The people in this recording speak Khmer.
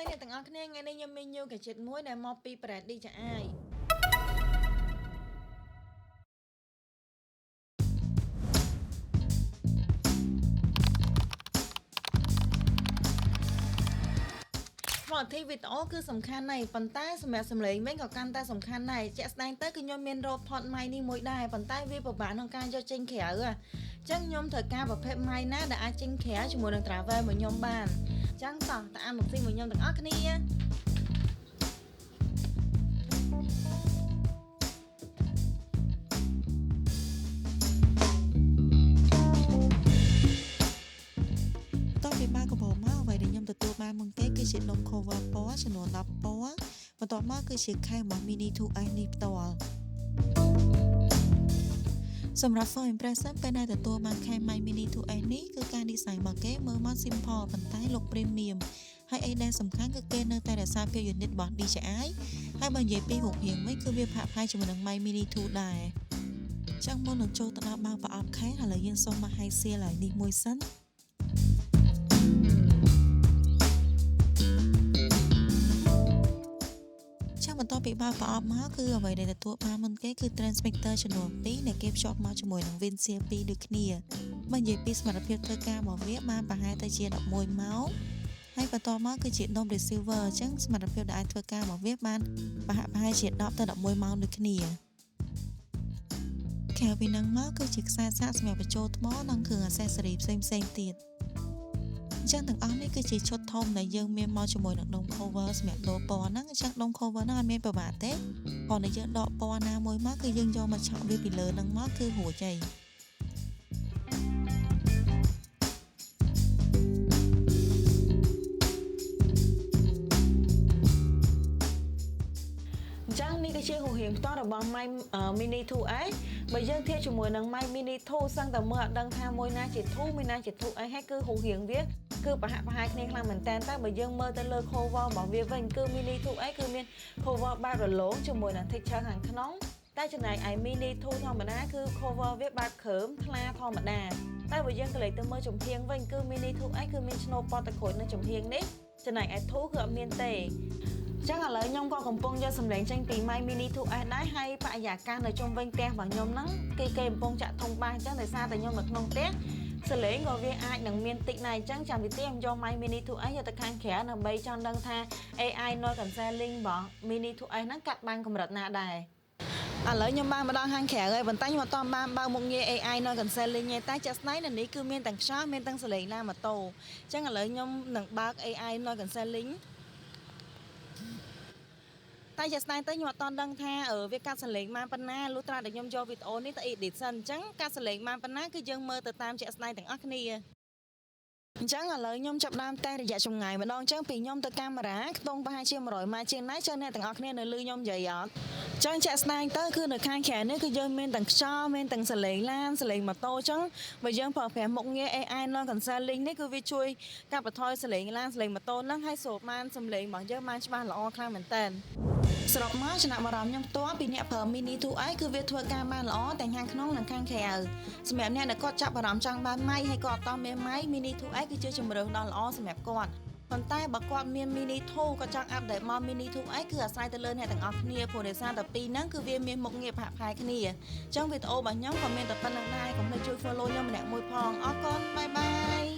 តីអ្នកទាំងអស់គ្នាថ្ងៃនេះខ្ញុំមាន new gadget មួយដែលមកពី brand DJI។ Quality វីដេអូគឺសំខាន់ណាស់ប៉ុន្តែសម្រាប់សំឡេងវិញក៏កាន់តែសំខាន់ដែរជាក់ស្ដែងទៅគឺខ្ញុំមាន Rode Pod mic នេះមួយដែរប៉ុន្តែវាពិបាកក្នុងការយកចេញក្រៅអញ្ចឹងខ្ញុំត្រូវការប្រភេទ mic ណាដែលអាចចេញក្រៅជាមួយនឹង travel របស់ខ្ញុំបានអញ្ចឹងតោះតើ unboxing មួយខ្ញុំទាំងអស់គ្នា តបពីបើកកាបូបមកអ្វីដែលខ្ញុំទទួលបានមុនគេគឺជាដុំ cover ពណ៌ចំនួន10ពណ៌បន្ទាប់មកគឺជា case របស់ Mini 2S នេះផ្ទាល់សម្រាប់ first impression ពេលដែលទទួលបាន case Mic Mini 2S នេះគឺការ design របស់គេមើលមក simple ប៉ុន្តែ look premium ហើយអីដែលសំខាន់គឺគេនៅតែរក្សាភាព unique របស់ DJI ហើយបើនិយាយពីរូបរាងវិញគឺវាផាកផាយជាមួយនឹង Mic Mini 2ដែរចឹងមុននឹងចូលទៅដល់បើកប្រអប់ case ឥឡូវយើងសូមមក high seal ហើយនេះមួយសិន ចាំបន្ទាប់ពីបើកប្រអប់មកគឺអ្វីដែលទទួលបានមុនគេគឺ transmitter ចំនួន2ដែលគេភ្ជាប់មកជាមួយនឹង windshield 2ដូចគ្នាបើនិយាយពីសមត្ថភាពធ្វើការរបស់វាបានប្រហែលទៅជា11ម៉ោងហើយបន្ទាប់មកគឺជាដុំ receiver អញ្ចឹងសមត្ថភាពដែលអាចធ្វើការរបស់វាបានប្រហាក់ប្រហែលជា10ទៅ11ម៉ោងដូចគ្នាក្រៅពីនឹងមកគឺជាខ្សែសាកសម្រាប់បញ្ចូលថ្មនិងគ្រឿង accessory ផ្សេងៗទៀតអញ្ចឹងទាំងអស់នេះគឺជាឈុតធំដែលយើងមានមកជាមួយនឹងដុំ cover សម្រាប់ដូរពណ៌ហ្នឹងអញ្ចឹងដុំ cover ហ្នឹងអត់មានពិបាកទេគ្រាន់តែយើងដកពណ៌ណាមួយមកគឺយើងយកមកឆក់វាពីលើហ្នឹងមកគឺរួចហើយ អញ្ចឹងនេះគឺជារូបរាងផ្ទាល់របស់ Mic Mini 2S បើយើងធៀបជាមួយនឹង Mic Mini 2សឹងតែមើលអត់ដឹងថាមួយណាជា2មួយណាជា 2S ហើយគឺរូបរាងវាគឺប្រហាក់ប្រហែលគ្នាខ្លាំងមែនតើតែបើយើងមើលទៅលើ cover របស់វាវិញគឺ Mini 2S គឺមាន cover បែបរលោងជាមួយនឹង texture ខាងក្នុងតែចំណែកឯ Mini 2ធម្មតាគឺ cover វាបែបគ្រើមថ្លាធម្មតាតែបើយើងក៏លេចទៅមើលចំហៀងវិញគឺ Mini 2S គឺមានឆ្នូតពណ៌តក្រូចនៅចំហៀងនេះចំណែកឯ2គឺអត់មានទេចឹងឥឡូវខ្ញុំក៏កំពុងយកសំឡេងចេញពី Mic Mini 2S ដែរហើយបរិយាកាសនៅជុំវិញផ្ទះរបស់ខ្ញុំហ្នឹងគេគេកំពុងចាក់ធុងបាសអញ្ចឹងដោយសារតែខ្ញុំនៅក្នុងផ្ទះសលេងក៏វាអាចនឹងមានតិចដែរអញ្ចឹងចាំវិធីខ្ញុំយក Mic Mini 2S យកទៅខាងក្រៅដើម្បីចង់ដឹងថា AI noise cancelling របស់ Mini 2S ហ្នឹងកាត់បានកម្រិតណាដែរឥឡូវខ្ញុំបានមកដល់ខាងក្រៅហើយប៉ុន្តែខ្ញុំអត់ទាន់បានបើកមុខងារ AI noise cancelling ទេតែជាក់ស្ដែងនៅនេះគឺមានទាំងខ្យល់មានទាំងសលេងឡានម៉ូតូអញ្ចឹងឥឡូវខ្ញុំនឹងបើក AI noise cancelling តែជាក់ស្ដែងទៅខ្ញុំអត់ទាន់ដឹងថាវាកាត់សលេងបានប៉ុណ្ណាលុះត្រាតែខ្ញុំយកវីដេអូនេះទៅ edit សិនអញ្ចឹងកាត់សលេងបានប៉ុណ្ណាគឺយើងមើលទៅតាមជាក់ស្ដែងទាំងអស់គ្នាអញ្ចឹងឥឡូវខ្ញុំចាប់ដើមតេស្តរយៈចម្ងាយម្ដងអញ្ចឹងពីខ្ញុំទៅកាមេរ៉ាខ្ទង់ប្រហែលជា100ម៉ែត្រជាងដែរចឹងអ្នកទាំងអស់គ្នានៅលឺខ្ញុំនិយាយអត់ចឹងជាក់ស្ដែងទៅគឺនៅខាងក្រៅនេះគឺយើងមានទាំងខ្យល់មានទាំងសលេងឡានសលេងម៉ូតូចឹងបើយើងប្រើប្រាស់មុខងារ AI noise cancelling នេះគឺវាជួយកាត់បន្ថយសលេងឡានសលេងម៉ូតូហ្នឹងហើយស្រូបបានសំឡេងរបស់យើងបានច្បាស់ល្អខ្លាំងមែនតើសរុបមកចំណាប់អារម្មណ៍ខ្ញុំផ្ទាល់ពីអ្នកប្រើ Mini 2i គឺវាធ្វើការបានល្អទាំងខាងក្នុងនិងខាងក្រៅសម្រាប់អ្នកដែលគាត់ចាប់អារម្មណ៍ចង់បាន mic ហើយគាត់អត់តមាន mic Mini 2i គឺជាជម្រើសដ៏ល្អសម្រាប់គាត់ប៉ុន្តែបើគាត់មាន Mini 2គាត់ចង់ update មក Mini 2i គឺអាស្រ័យទៅលើអ្នកទាំងអស់គ្នាព្រោះដោយសារតែពីរហ្នឹងគឺវាមានមុខងារប្រហាក់ប្រហែលគ្នាអញ្ចឹងវីដេអូរបស់ខ្ញុំក៏មានតែប៉ុណ្្នឹងដែរកុំភ្លេចជួយ follow ខ្ញុំម្នាក់មួយផងអរគុណ bye bye.